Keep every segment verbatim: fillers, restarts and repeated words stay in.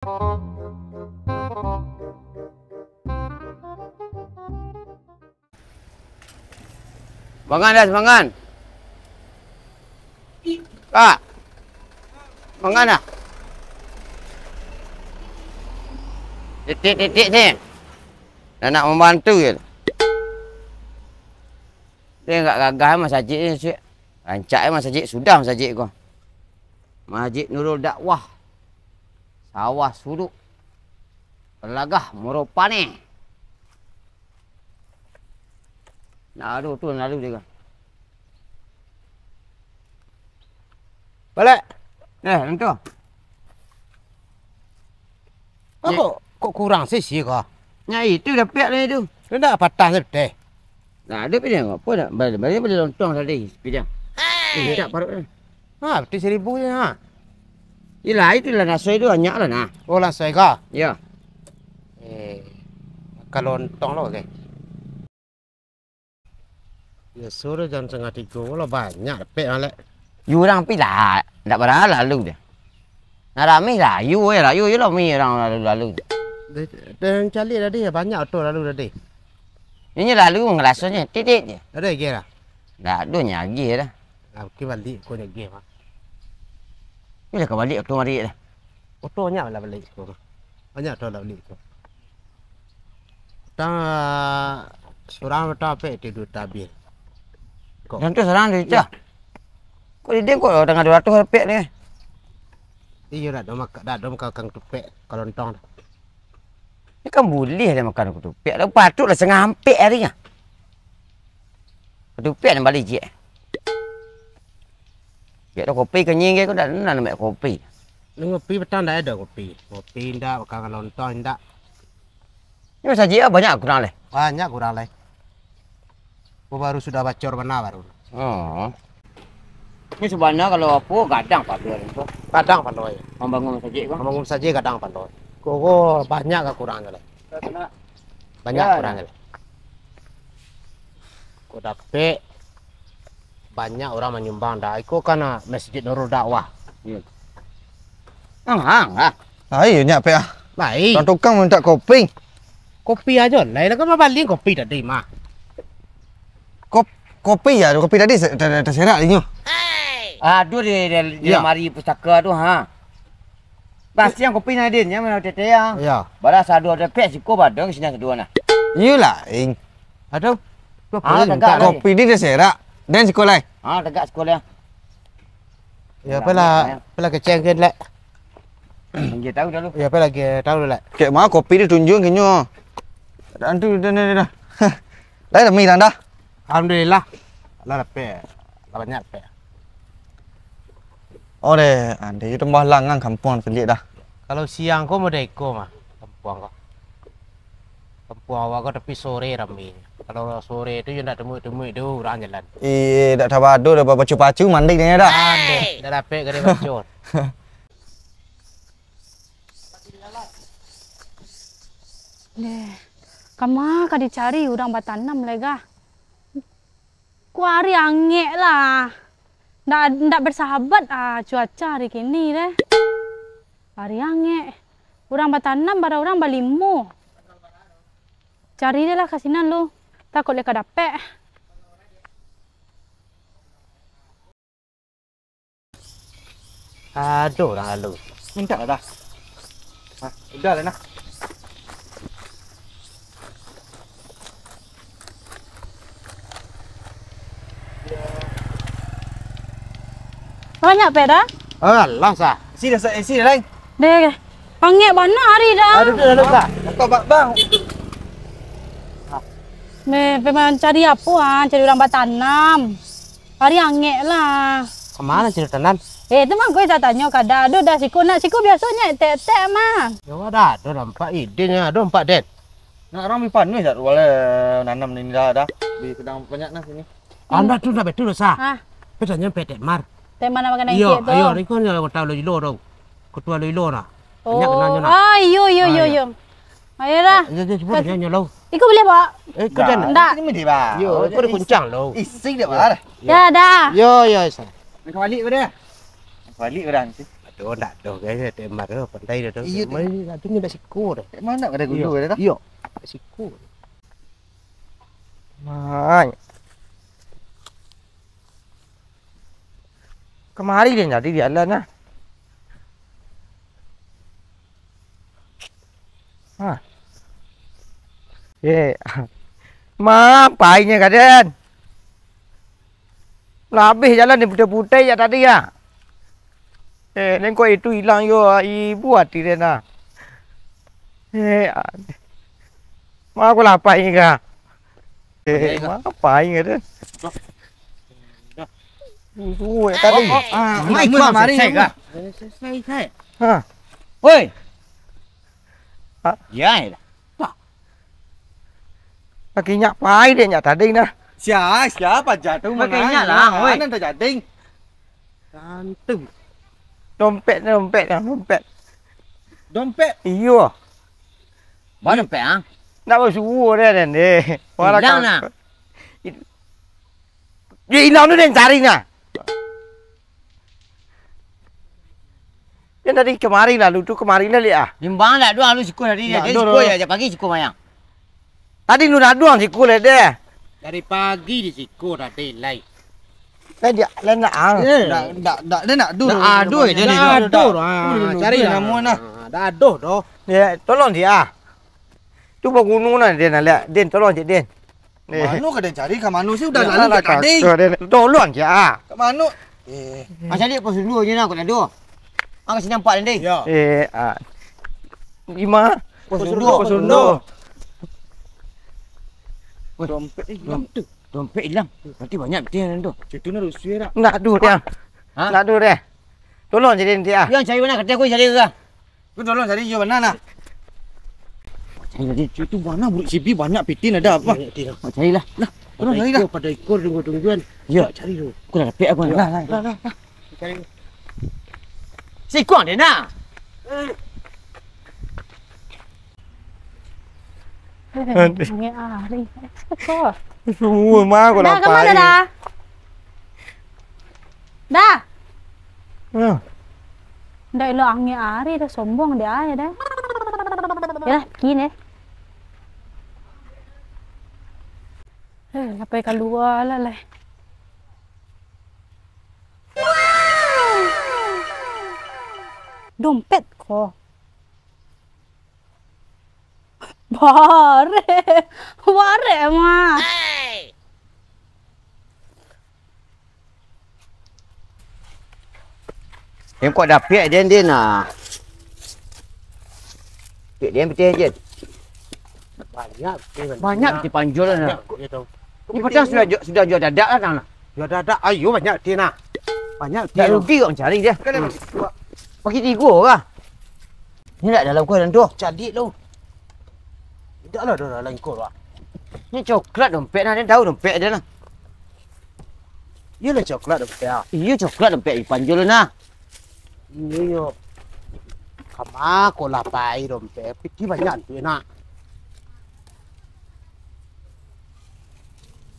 Mangan dah, mangan. Kak. Mangan dah. Titik-titik ni. Dah nak mambantu je. Dia agak gagah masajik ni, cik. Rancak eh masajik, sudah masajik ko. Masajik Nurul Dakwah. Sawah Suruk. Pelagah Muaro Paneh. Nak ado tu lalu dia. Balek. Eh, nanti. Kok, kok kurang sisi ko? Nya itu dapek lah itu. Tu ndak patah tu teh. Nah, ada pidang apa nak? Balik, balik, balik lontong tadi, pidang. Eh, tak parut dah. Ha, peti seribu je ha. Yelah, itulah nasoi tu banyak lah nah. Oh, nasoi ko? Ya. Eh, makan lontong lah, oke. Ya, suruh jam setengah tiga lah banyak dapek malek. Yu urang pi lah, ndak barang lalu dia. Nah, rami lah, yu eh, lah, yu, yu lah mi urang lalu-lalu. Dan calik tadi ya, banyak oto lalu tadi. Inyo lalu ngerasonyo, titik je. Ada lagi lah? Ndak ada nya lagi dah. Nah, oke balik ko lagi, Mak. Bila ka balik oto marik dah? Oto banyak lah balik ko. Banyak oto lah balik ko. Tang, surang oto ape tidur tabir. Kok? Dan tu surang tu, Cah. Kok di dia kok tangah dua ratus ape ni? Iyo, dak ada makan, dak ada makan kang tupek kalau entong. Ni kan bulih dah makan kutupek. Dah patut lah sangah ampek hari nya. Kutupek nak balik je. Biak dah kopi kenying ke, kau dah nak ambil kopi. Ni ngopi petang dah ada kopi. Ngopi indak, makan lontong indak. Ni masajik ah banyak kurang leh. Banyak kurang leh. Aku baru sudah bacor bana baru. Oh. Ni sabana kalau apo gadang pado tu. Gadang pado ya. Mambangun masajik ko. Mambangun masajik gadang pado. Kok banyak ka kurang leh. Banyak kurang leh. Ko dapek banyak urang manyumbang dah. Iko kan ah, Masjid Nurul Dakwah. Iyo. Ang, ang, ah. Ayo nyak pek ah. Lai. Tukang-tukang minta kopi. Kopi ajo, lai lah kan babali kopi tadi mah. Kop-, kopi ya, kopi tadi se-, ter-, terserak inyo. Aduh di, di, di lamari pustaka tu ha. Basiang kopi nan ado nyo mano tete ah. Iyo. Balas ado dapek siko badang sinan sadua nah. Iyolah, ing. Aduh. Ah, tagak lah. Kopi di terserak. Dan siko lai. Ah, tagak siko lai. Ya, apalah, apalah keceng ke lek. Dia tahu dah lu. Ya, apalah dia tahu lek. Kek ma kopi di tunjuang kenyo. Dah tu dah dah dah. Dah dah mi dah. Alhamdulillah. Lah dapek. Lah banyak dapek. Oh deh, ande itu tambah langang kampuang sendiri dah. Kalau siang ko model iko mah kampuang ko. Kampuang awak ko tapi sore rami. Kalau sore tu yo ndak temuik-temuik tu urang jalan. Iye, ndak tabado dah bapacu-pacu mandi ni dah. Ande, ndak dapek gade bacot. Deh, kama ka dicari urang batanam lai gah? Ko ari angek lah. Ndak, ndak bersahabat ah cuaca hari kini deh. Ari angek. Urang batanam, bara urang balimo. Cari deh lah ka sinan lu. Takut lai ka dapek. Aduh, urang lalu. Mintak lah dah. Ha, udah lah nah. Banyak pek dah? Alah sah. Isi dah, isi dah lain. Deh, angek bana hari dah. Aduh, dah, dah, dah. Apa bak bang? Meh, memang cari apa ah? Cari urang batanam. Ari angek lah. Kama cari tanam? Eh, tu mah gue tak tanyo kada. Aduh, dah siko nak siko biasonyo etek-etek mah. Yo ada, ada nampak idenya, ada nampak den. Nak urang bi panuh dak boleh nanam ni dah, dah. Bi sedang banyak nah sini. Anda tu dah betul sah. Ah. Pesannya petek mar. Tema nama kena Iyo, ikik tu. Ayo, ni kan yang tahu lo ilo tu. Ketua lo ilo nah. Banyak kenalnya nah. Ah, iyo, iyo, iyo, iyo. Ayolah. Ayo, ayo, cepat nyanyi lo. Iko boleh, Pak? Eh, kau jangan. Ndak. Ini mesti, Pak. Yo, kau dah kuncang lo. Isi dah, Pak. Ya dah. Yo, yo, sah. Nak balik pada? Nak balik pada nanti. Oh, ndak doh, guys, tembar tu pandai dah tu. Iyo, tu. Mari satu ni dak siko dah. Kat mana kadai gulu dah? Iyo. Dak siko. Mai. Kamari den jadi jalan nah. Ha. Ye. Ma, painyo ka den. Lah abih jalan diputai-putai jak tadi, ya. Eh, nengkok itu ilang yo, ibo ati den nah. Eh, ma ko lah pain ka. Eh, ma pain ka den. Suruh tadi. Ah, mai kamari. Selesai ka? Selesai, selesai. Ha. Oi. Ha? Ya, ya. Pakai nyak pai dek nyak tading nah. Sia, sia paja tu. Pakai nyak lah, oi. Nan tajading. Tantu. Dompet, dompet, dompet. Dompet? Iyo. Ba dompet, ah? Nak basuo deh, den, deh. Ilang nah. Yo ilang tu den cari nah. Yo tadi kamari lalu tu, kamari lah liak ah. Limbang dak doh lalu siko tadi, ndak doh siko doh. Yo, pagi siko mayang. Tadi lu dak doh siko lah deh. Dari pagi di siko tadi lai. Lah dia, lah nak ah. Eh. Dak, dak, dak, dia nak doh. Dak aduh je ni. Dak aduh. Ah, cari namo nah. Dak aduh doh. Ya, tolong dia. Tu banguno nah dia nak liak. Din, tolong cik Din. Mano ka den cari, ka mano sih, udah lalu ka tadi. Tolong je, ah. Ka mano? Eh. Asal dia pos dulu je nak, kau dah dua. Ang kasi nampak nanti. Ya. Eh, ah. Lima. Pos dulu. Pos dulu. Dompet hilang tu. Dompet hilang. Nanti banyak betul yang tu. Situ nak rusuh dah. Nak duh dia. Ha? Nak duh dia. Tolong jadi nanti ah. Yang cari mana? Kata aku cari ke? Kau tolong cari jo bana nah. Cari tadi, tu bana bulik sibi banyak piti ada apa? Carilah. Lah, tolong carilah. Pada ikor tunggu-tungguan. Ya. Cari tu. Aku dah dapik apa? Lah, lah, lah, lah. Cari. Sikuang dia nah. Angin ari. Semua mah aku lapar. Dah, kemana dah? Dah. Ya. Ndak elok angin ari dah, sombong dia ai dah. Yalah, pigi deh. Eh, lapai kalua lah lai. Dompet ko. Barek. Barek mah. Yang kau dapik, Din, Din, ah. Dapik, Din, betul, Din. Banyak, Din. Banyak, Din, panjul, nah. Banyak, kok dia tahu. Ni petang sudah ju-, sudah jual dadak lah, nah. Jual dadak, ayo banyak, Din, nah. Banyak, Din. Tak rugi kau mencari dia. Kan ada bagi dua. Bagi tiga lah. Ni nak dalam kau dan tu. Calik tu. Tidak lah, dah dalam kau lah. Ni coklat dompet, nah. Dia tahu dompet dia, nah. Iyolah coklat dompet ah. Iyo, coklat dompet dipanjul nah. Iyo, iyo. Kama ko lah pai dompet. Piti banyak tu nak.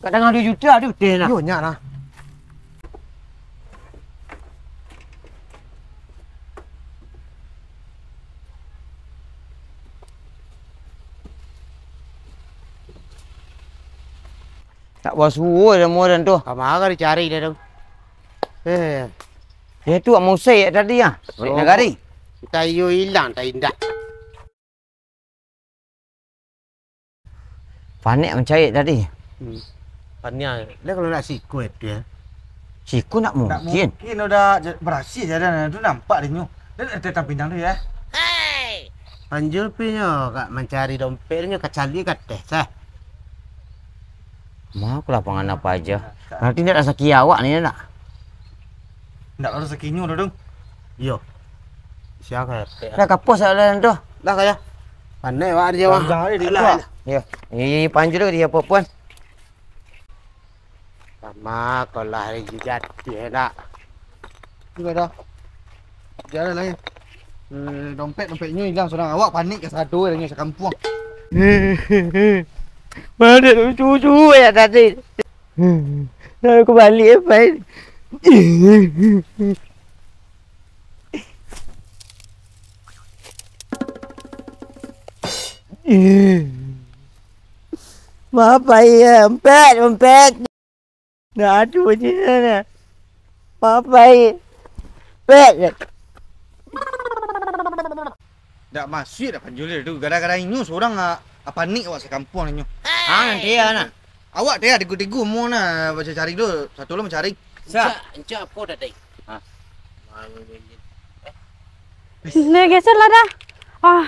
Kat tangah dua juta tu teh nah. Iyo, nyak nah. Tak basuo dah muaran tu. Kama ka dicari dia tu. Eh. Dia tu Mak Usai tadi ah. Balik nagari. Kita iyo ilang tak indak. Panek mancari tadi. Hmm. Panek. Lah kalau nak siko itu ya. Siko nak mungkin. Mungkin udah berhasil jalan tu nampak dia nyo. Dia nak datang pinang tu ya. Panjul pi nyo kak mancari dompet nyo kacali kateh sah. Mah aku lapangan apa aja. Nanti ndak rasaki awak ni nak. Ndak rasakinyo dah dong. Iyo. Siapa ya? Dah kapos dah tu. Dah kaya. Pandai awak dia wah. Jangan dia. Iyo. Ini panjul dia apa-apaan. Sama ko lah hari jati nak. Sudah dah. Jalan lagi. Eh, dompet, dompetnyo ilang surang. Awak panik ka sado nyo sakampuang. Mana tu cucu ya tadi? Nak aku balik apa? Maaf, Pai, ya. Empet, empet. Nah, aduh, macam mana? Maaf, Pai. Empet. Dak masuak dak Panjul tu. Gara-gara inyo surang, ah, ah, panik awak sakampuang inyo. Ha, nanti ya, nah. Awak teh digo-digo mo nah, baca cari dulu. Satu lo mancari. Sa. Encak, encak apo tadi? Ha. Nah, geser lah dah. Ah.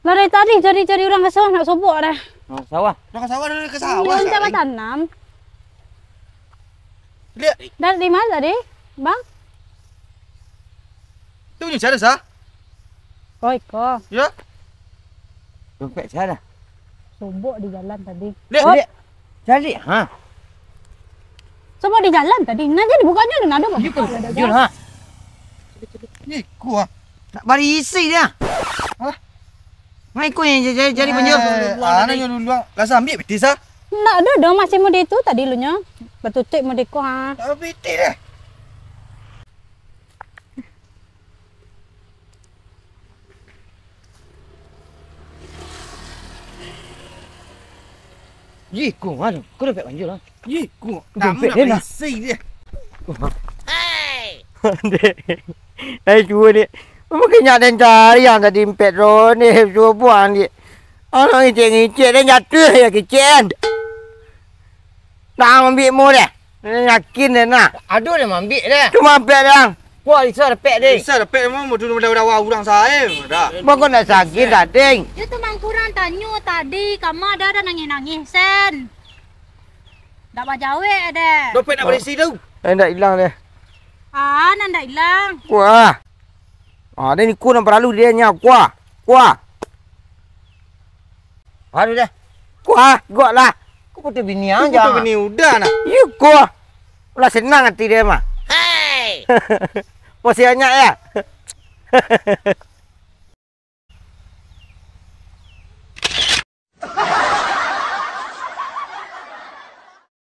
Lah dari tadi cari-cari urang ka sawah nak sobok dah. Ha, sawah. Dah ka sawah, dah ka sawah. Iya, encak batanam. Lihat. Dari mana tadi, Bang? Tu nyo cara sah. Oh, iko. Ya. Dompet sia lah. Sobok di jalan tadi. Lihat. Oh. Lihat. Cari, ha. Sobok di jalan tadi. Nah, jadi bukaknyo dah nado. Jul, ha. Iko, ah. Nak barisi dia. Hah? Mai ko yang jadi, jadi, jadi Panjul. Eh, ana nyo dulu, ah. Lah sambiak piti sah. Ndak ado doh, masih mode itu tadi lu nyo. Batutuik mode ko, ha. Tapi piti deh. Ih, ko mano? Ko dompet Panjul lah. Ih, ko dompet dia nah. Isi dia. Dek. Hai, cubo, Dek. Mungkin nyak den cari yang tadi dompet tu, ni, cubo buang, Dek. Alah, ngicek-ngicek, den jatuah ya kicen. Dah ambiak mo deh. Yakin deh nah. Aduh, deh ambiak deh. Cuma ampek dang. Kuah bisa dapek deh. Bisa dapek mo mudah-mudah urang sae. Dah. Bang, kok nak sakit, Dading? Yo tu mangkurang tanyo tadi, kama ada, ada nangih-nangih, Sen. Dak bajawek deh. Dompet nak berisi tu. Eh, ndak hilang deh. Ah, nan ndak hilang. Kuah. Ah, deh ni ku nan paralu dia nya. Kuah. Kuah. Aduh deh. Kuah, gok lah. Kok putus bini aja. Putus bini udah nah. Iyo, kuah. Lah senang hati dia mah. Hei. Masih banyak ya?